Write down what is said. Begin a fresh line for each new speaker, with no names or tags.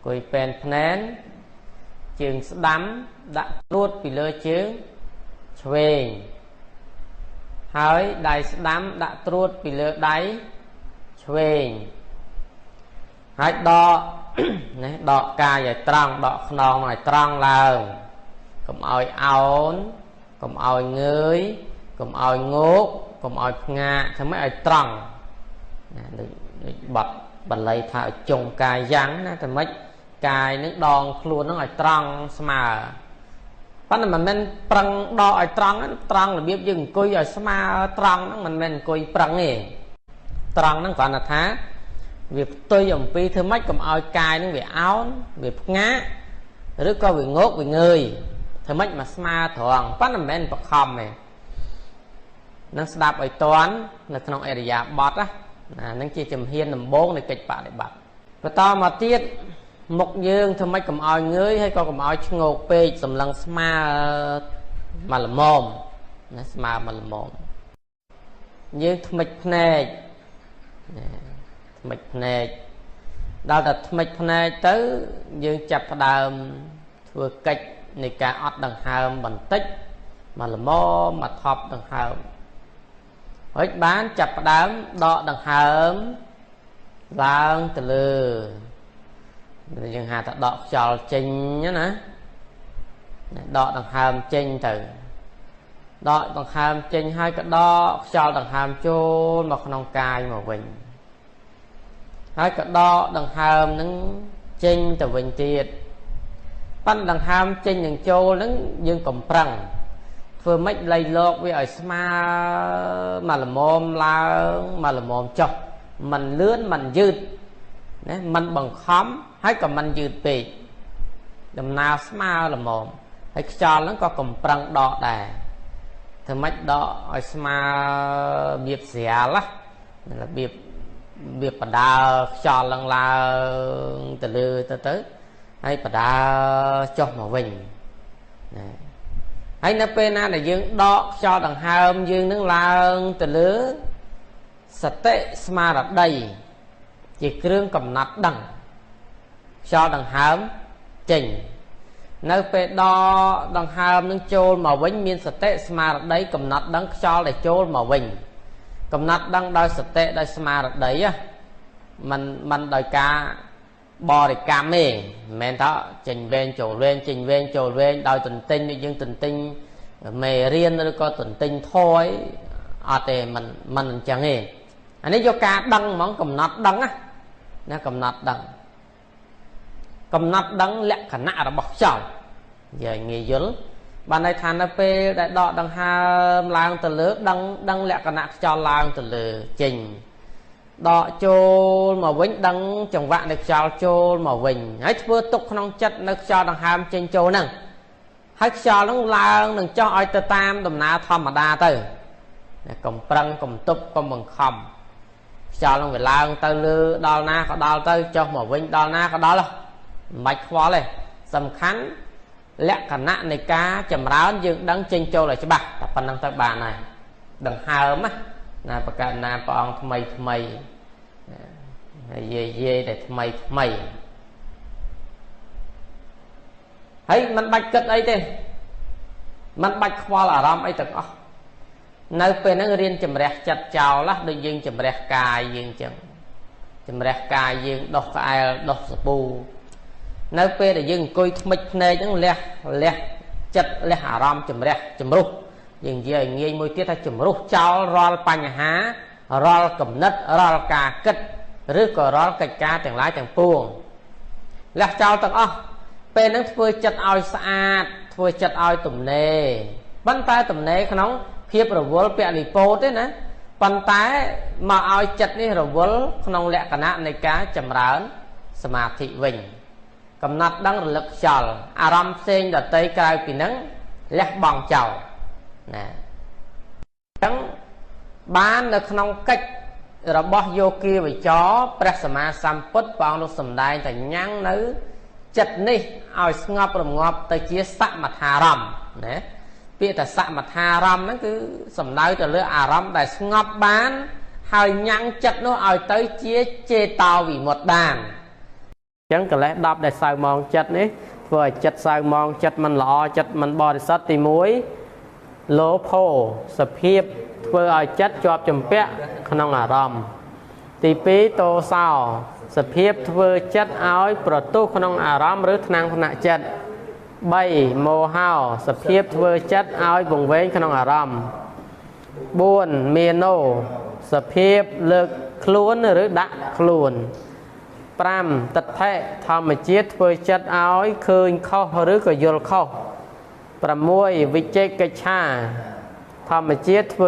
អង្គុយពេនភ្នែនជើងស្ដាំដាក់ត្រួតពីលើជើងឆ្វេងហើយដៃស្ដាំដាក់ត្រួតពីលើដៃឆ្វេងហើយដកណាដកកាយឲ្យត្រង់ដកខ្នងឲ្យត្រង់ឡើងកុំឲ្យអោនកុំឲ្យងើយកុំឲ្យងោកកុំឲ្យផ្ងាកធ្វើម៉េចឲ្យត្រង់ណាដូចបត់បល័យថាឲ្យចុងកាយយ៉ាងណាធ្វើម៉េចកាយនឹងដងខ្លួននឹងឲ្យត្រង់ស្មើប៉ុន្តែមិនមែនប្រឹងដកឲ្យត្រង់ត្រង់របៀបយើងអង្គុយឲ្យស្មើត្រង់ហ្នឹងមិនមែនអង្គុយប្រឹងទេត្រង់ហ្នឹងគ្រាន់តែថាវាផ្ទុយអំពីធ្វើម៉េចកុំឲ្យកាយនឹងវាអោនវាផ្ងាកឬក៏វាងោកវាងើយធ្វើម៉េចមកស្មើត្រង់ប៉ុន្តែមិនមែនបខំទេនឹងស្ដាប់ឲ្យតន់នៅក្នុងអរិយាបថណានឹងជាជំហានដំបូងនៃកិច្ចបដិបត្តិបន្តមកទៀតមុខយើងធ្វើម៉េចកុំឲ្យងើយហើយក៏កុំឲ្យឆ្ងោកពេកសម្លឹងស្មើមកល្មមណាស្មើមកល្មមយើងថ្មិចភ្នែកណាថ្មិចភ្នែកដល់តែថ្មិចភ្នែកទៅយើងចាប់ផ្ដើមធ្វើកិច្ចនៃការអត់ដង្ហើមបន្តិចមកល្មមមកថប់ដង្ហើមហើយបានចាប់ផ្ដើមដកដង្ហើមឡើងទៅលើយើងហៅថាដកខ្យល់ចេញណាដកដង្ហើមចេញទៅដកដង្ហើមចេញហើយក៏ដកខ្យល់ដង្ហើមចូលមកក្នុងកាយមកវិញហើយក៏ដកដង្ហើមនឹងចេញទៅវិញទៀតប៉ិនដង្ហើមចេញនឹងចូលនឹងយើងកំប្រឹងធ្វើម៉េចលៃលោកវាឲ្យស្មើមកល្មមឡើងមកល្មមចុះមិនលឿនមិនយឺតណាមិនបង្ខំហើយក៏មិនយឺតពេកដំណើរស្មើល្មមហើយខ្យល់ហ្នឹងក៏កំប្រឹងដកដែរធ្វើម៉េចដកឲ្យស្មើរបៀបស្រាលណារបៀបវាបដើខ្យល់ឡើងឡើងទៅលើទៅហើយបដើចុះមកវិញណាហើយនៅពេលណាដែលយើងដកខ្យល់ដង្ហើមយើងនឹងឡើងទៅលើសតិស្មារតីជាគ្រឿងកំណត់ដឹងខ្យល់ដង្ហើមចេញនៅពេលដកដង្ហើមនឹងចូលមកវិញមានសតិស្មារតីកំណត់ដឹងខ្យល់ដែលចូលមកវិញកំណត់ដឹងដោយសតិដោយស្មារតីមិនដោយការបរិកម្មទេមិនមែនថាចេញវែងចូលវែងចេញវែងចូលវែងដោយទន្ទិញដូចយើងទន្ទិញមេរៀនឬក៏ទន្ទិញធយអត់ទេមិនអញ្ចឹងទេអានេះយកការដឹងហ្មងកំណត់ដឹងណាកំណត់ដឹងកំណត់ដឹងលក្ខណៈរបស់ខ្យល់និយាយងាយយល់បានន័យថានៅពេលដែលដកដង្ហើមឡើងទៅលើដឹងលក្ខណៈខ្យល់ឡើងទៅលើចេញដកចូលមកវិញដឹងចង្វាក់នៃខ្យល់ចូលមកវិញហើយធ្វើទុកក្នុងចិត្តនៅខ្យល់ដង្ហើមចេញចូលហ្នឹងហើយខ្យល់ហ្នឹងឡើងនឹងចុះឲ្យទៅតាមដំណើរធម្មតាទៅកុំប្រឹងកុំទប់កុំបង្ខំខ្យល់ហ្នឹងវាឡើងទៅលើដល់ណាក៏ដល់ទៅចុះមកវិញដល់ណាក៏ដល់មិនបាច់ខ្វល់ទេសំខាន់លក្ខណៈនៃការចម្រើនយើងដឹងចេញចូលឲ្យច្បាស់តែប៉ុណ្្នឹងទៅបានហើយដង្ហើមណាបកណាព្រះអង្គថ្មីថ្មីហើយយាយតែថ្មីថ្មីហើយមិនបាច់គិតអីទេមិនបាច់ខ្វល់អារម្មណ៍អីទាំងអស់នៅពេលហ្នឹងរៀនជំរះចិត្តចោលណាដូចយើងជំរះកាយយើងចឹងជំរះកាយយើងដោះក្អែលដោះសាប៊ូនៅពេលដែលយើងអង្គុយថ្មិចភ្នែកហ្នឹងលះចិត្តលះអារម្មណ៍ជំរះជំរុះយើងនិយាយឲ្យងាយមួយទៀតថាជំរុះចោលរាល់បញ្ហារាល់គំនិតរាល់ការគិតឬក៏រាល់កិច្ចការទាំងឡាយទាំងពួងលះចោលទាំងអស់ពេលហ្នឹងធ្វើចិត្តឲ្យស្អាតធ្វើចិត្តឲ្យទំនេរប៉ុន្តែទំនេរក្នុងភាពរវល់ពលិពោតទេណាប៉ុន្តែមកឲ្យចិត្តនេះរវល់ក្នុងលក្ខណៈនៃការចម្រើនសមាធិវិញកំណត់ដឹងរលឹកខ្យល់អារម្មណ៍ផ្សេងដតីក្រៅពីហ្នឹងលះបង់ចោលណាអញ្ចឹងបាននៅក្នុងកិច្ចរបស់យោគាវិចរព្រះសម្មាសម្ពុទ្ធព្រះអង្គនោះសម្ដែងតែញ៉ាំងនៅចិត្តនេះឲ្យស្ងប់រងាប់ទៅជាសមថារម្មណ៍ណាពាក្យថាសមថារម្មណ៍ហ្នឹងគឺសំដៅទៅលើអារម្មណ៍ដែលស្ងប់បានហើយញ៉ាំងចិត្តនោះឲ្យទៅជាចេតោវិមុតបាន ចឹងកិលេស10ដែលសៅមងចិត្តនេះធ្វើឲ្យចិត្តសៅមងចិត្តមិនល្អចិត្តមិនបរិសុទ្ធទី1លោភោសភាពធ្វើឲ្យចិត្តជាប់ជំពាក់ក្នុងអារម្មណ៍ទី2តោសោសភាពធ្វើចិត្តឲ្យប្រទុះក្នុងអារម្មណ៍ឬថ្នាំងថ្នាក់ចិត្ត3មោហោសភាពធ្វើចិត្តឲ្យវង្វេងក្នុងអារម្មណ៍4មាណោសភាពលើកខ្លួនឬដាក់ខ្លួន5ទិដ្ឋិធម្មជាតិធ្វើចិត្តឲ្យឃើញខុសឬក៏យល់ខុស6វិជិកិច្ឆាធម្មជាតិធ្វើ